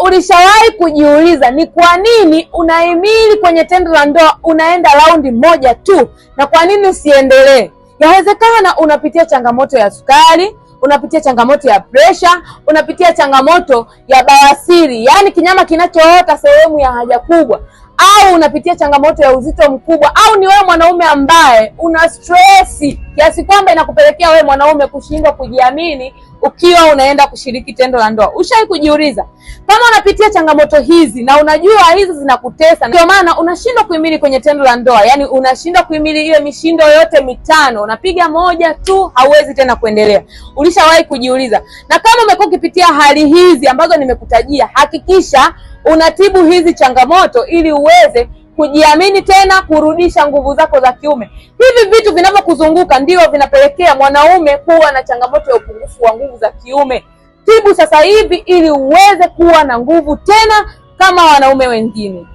Ulishawahi kujiuliza ni kwa nini unahimili kwenye tendo la ndoa unaenda raundi moja tu na kwa nini usiendelee? Yawezekana unapitia changamoto ya sukari, unapitia changamoto ya presha, unapitia changamoto ya bawasiri, yaani kinyama kinachoota sehemu ya haja kubwa, au unapitia changamoto ya uzito mkubwa, au ni wewe mwanaume ambaye una stresi kiasi kwamba inakupelekea wewe mwanaume kushindwa kujiamini ukiwa unaenda kushiriki tendo la ndoa. Ushawahi kujiuliza kama unapitia changamoto hizi na unajua hizi zinakutesa, ndio maana unashindwa kuhimili kwenye tendo la ndoa, yaani unashindwa kuhimili ile mishindo yote mitano, unapiga moja tu, hauwezi tena kuendelea. Ulishawahi kujiuliza? Na kama umekuwa ukipitia hali hizi ambazo nimekutajia, hakikisha unatibu hizi changamoto ili uweze kujiamini tena, kurudisha nguvu zako za kiume. Hivi vitu vinavyokuzunguka ndio vinapelekea mwanaume kuwa na changamoto ya upungufu wa nguvu za kiume. Tibu sasa hivi ili uweze kuwa na nguvu tena kama wanaume wengine.